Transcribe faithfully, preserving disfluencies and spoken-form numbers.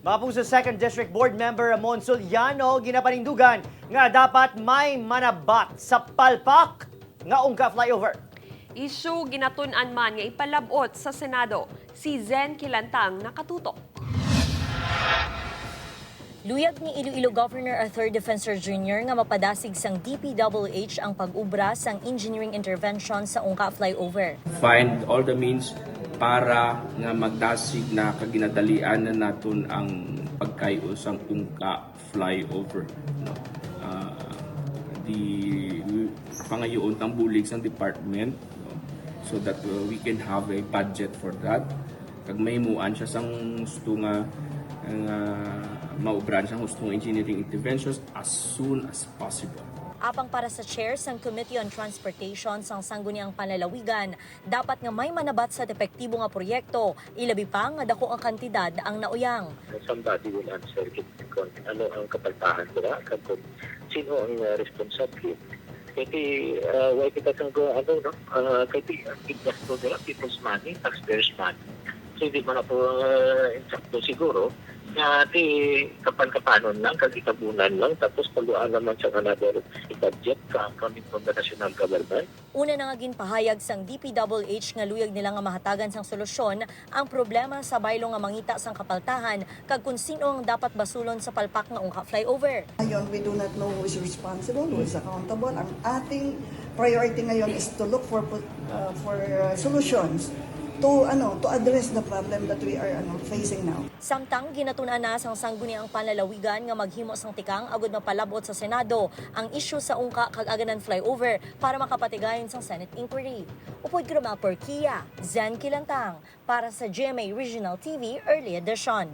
Mapung sa Second District Board Member Ramon Soliano, ginapanindugan nga dapat may manabat sa palpak nga Ungka Flyover. Issue ginatun-an man nga ipalab-ot sa Senado. Si Zen Kilantang nakatutok. Luyag ni Iloilo Governor Arthur Defensor Junior nga mapadasig sang D P W H ang pag-ubra sang engineering intervention sa Ungka Flyover. Find all the means para nga magdasig na kag ginadalian na naton ang pagkay-o sang Ungka Flyover, no? Ah, di pangayoon tang bulig sang department, no? So that uh, we can have a budget for that. Kag mahimuan siya sang husto nga nga maubran sang husto nga engineering interventions as soon as possible. Apang para sa chair sang Committee on Transportation sang Sangguniang Panlalawigan, dapat nga may manabat sa epektibo nga proyekto, ilabi pa nga daku nga kantidad ang nauyang. Somebody will answer kung ano ang kapalpahan dira kag kung sino ang uh, responsable. Kay ti uh, why kita kang go ano no? Uh, kay ti ang gasto dira people's money, taxpayers' money. So hindi man ako uh, insakto siguro nga ti kapan-kapanon lang kag itabunan lang tapos paluan naman sa another budget ka coming from the national government. Una na nga ginpahayag sang D P W H nga luyag nila nga mahatagan sang solusyon ang problema sa baylo nga mangita sang kapaltahan kag kon sin-o ang dapat basulon sa palpak nga Ungka Flyover. Ngayon, we do not know who is responsible, who is accountable. Ang ating priority ngayon is to look for uh, for uh, solutions to ano to address the problem that we are ano facing now. Samtang ginatun-an na sang Sangguniang Panlalawigan nga maghimo sang tikang agud mapalab-ot sa Senado ang isyu sa Ungka kag Aganan Flyover para makapatigayon sang Senate inquiry. Upod Gromel Porquia, Zen Kilantang para sa G M A Regional T V Early Edition.